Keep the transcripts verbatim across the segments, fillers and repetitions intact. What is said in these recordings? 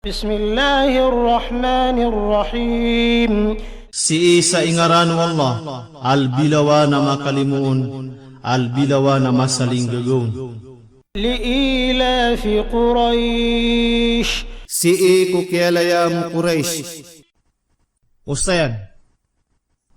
بسم الله الرحمن الرحيم. Sii sa ingaran o Allah, Albilawan a Makalimoon, Albilawan a Masalinggagaon. لإيلاف قريش. Sii ko kiyalayam o Quraysh. Osayan.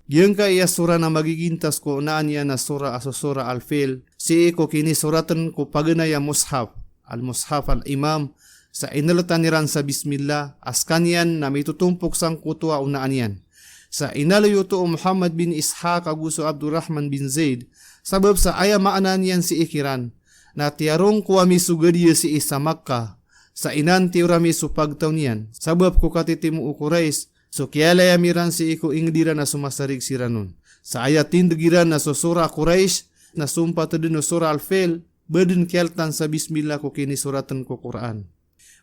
Giyangkaya sura na magigintas ko onaan iyan a sura a so Sura Al-Fil, sii ko kinisoratn ko paganay a mushaf, Al-Mushaf Al-Imam, sa inltan iran sa bismillah, a skaniyan na mitotompok sangkoto a onaan iyan. Sa inaloy oto o Muhammad bin Ishaq ago so Abdurrahman bin Zaid, sabap sa aya maana niyan sii kiran, na tiyarong ko ami so gadiya sii sa Makkah, sa inantiyor ami so pagtaw niyan, sabap ko katitimo o Quraysh, so kiyalayam iran sii ko ingd iran a somasarig siran on. Sa aya tindg iran na so Sura Quraysh, na sompat dn o Sura Al-Fil, ba dn kiyaltan sa bismillah ko kinisoratn ko Qur'an.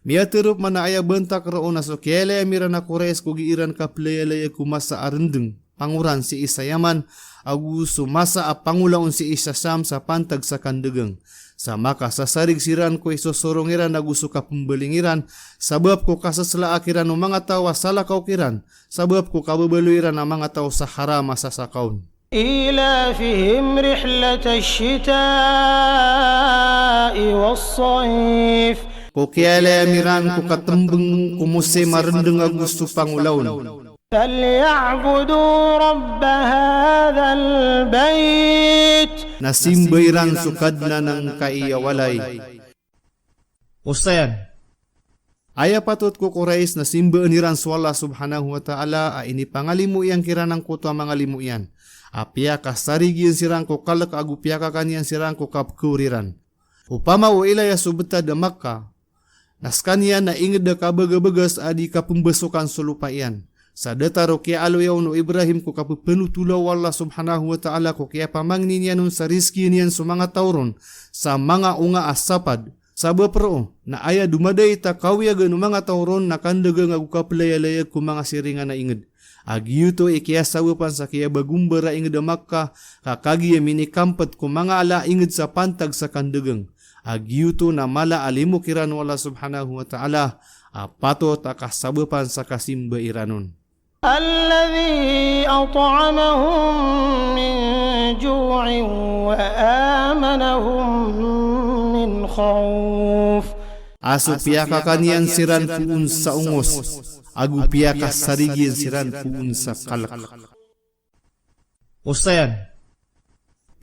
Miyatharo pman a aya bantak roo na so kiyalayam iran a Quraysh ko gii ran kaplayalayag ko masa a rndng, pangoran sii sa Yaman, ago so masa a pangolaon sii sa Sham sa pantag sa kandagang. Sa makasasarig siran ko isosorong iran ago so kapmbaling iran, sabap ko kasaslaa kiran o manga taw a salakaw kiran, sabap ko kababaloy iran a manga taw sa haram a sasakawn. إيلافهم رحلة الشتاء والصيف. Ko kiyalayam iran ko katmbng ko mosim a rndng ago so pangolaon. فليعبدوا رب هذا البيت. Na simba iran so Kadnan angkaiya walay. Osayan. Aya patot ko Quraysh na simbaan iran so Allah subhanahu wa ta'ala a inipangalimo iyan kiran angkoto a mangalimo iyan. A piyakasarig iyan siran ko kalk ago piyakakan iyan siran ko kapkhaor iran. Opama o ilaya so btad a Makkah, na skaniyan na ingd a kabagabagas a di kapmbasokan so lopa iyan. Sa datar o kiyaaloya on o Ibrahim ko kapphanotola o Allah subhanahu wa ta'ala ko kiyapamangni niyan on sa rizki niyan so manga taw ron, sa manga onga a sapad. Sabap roo, na aya domadait a kawiyagan o manga taw ron na kandagang ago kaplayalayag ko manga siringan a ingd. A giyoto i kiyasabapan sa kiyabagombara ingd a Makkah, ka kagiya minikampt ko manga ala a ingd sa pantag sa kandagang. A giyoto na mala a limo kiran o Allah subhanahu wa ta'ala, a patot a kasabapan sa kasimba iran on. الذي أطعمهم من جوع وآمنهم من خوف. A so piyakakan iyan siran poon sa ongos, ago piyakasarig iyan siran poon sa kalk. Osayan.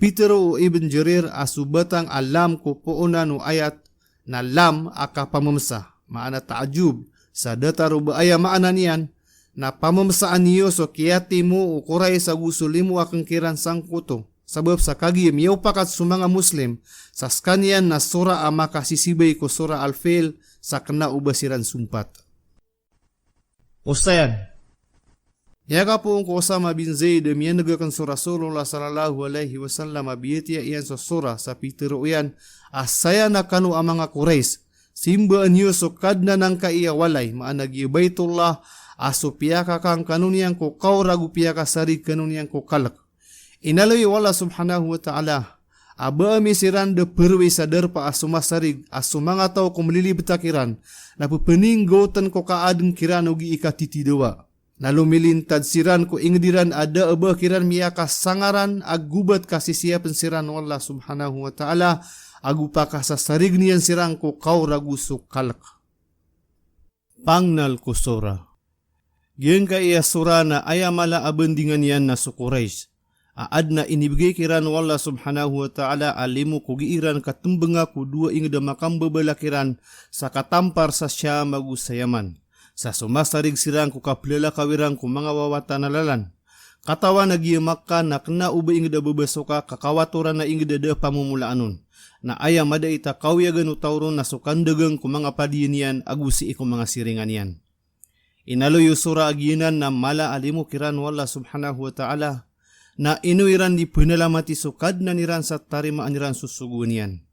Pitharo o Ibn Jarir a so batang a lam ko poonan o ayat na lam a kapamamsa, maana ta'ajjub, sa datar o ba aya maana niyan, na pamamsaan iyo so kiyatimo o Quraysh ago so limo a kngkiran sangkoto, sabap sa kagiya miyaopakat so manga Muslim, sa skaniyan na sura a makasisibay ko Sura Al-Fil, sa kna o ba siran sompat. Osayan. Iyakapoon ko Usama bin Zaid a miyaneg akn so Rasulullah sallallahu alaihi wasallam a biyatiya iyan so sura sa pitharo iyan a saya na kano a manga Quraysh, simbaan iyo so Kadnan angkaiya walay, maana giya Baitullah, a so piyakakan kano niyan ko kaor ago piyakasarig kano niyan ko kalk. Inaloy o Allah subhanahu wa ta'ala a ba ami siran da pharoway sa darpa a somasarig a so manga taw ko mlilibta kiran, na pphaninggotn ko kaadn kiran o gii katitidawa. Na lomilintad siran ko ingd iran a da a ba kiran miyakasangaran a gobat ka sisiyapn siran o Allah subhanahu wa ta'ala, ago pakasasarig iyan siran ko kaor ago so kalk. Pangnal ko sura. Giyangkaya sura na aya mala a bandingan iyan na so Quraysh, a adn a inibgay kiran o Allah subhanahu wa ta'ala a limo ko gii ran katmbnga ko dowa ingd a makambabala kiran sa katampar sa Sham ago sa Yaman. Sa somasarig siran ko kaplalakaw iran ko manga wawatan a lalan. Katawan a giya Makkah na kna o ba ingd a babasoka ka kawatoran a ingd a da a pamomolaan on. Na aya madait a kawiyagan o taw ron na so kandagang ko manga padiyan iyan ago sii ko manga siringan iyan. Inaloy o sura a giyanan na mala a limo kiran o Allah subhanahu wa ta'ala, na ino iran di pnalamati so Kadnan iran sa tarimaan iran so sogoan iyan.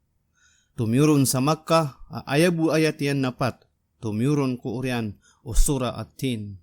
Tomiyoron sa Makkah a aya bo a ayat iyan na pat, tomiyoron ko oriyan o Sura At-Tin.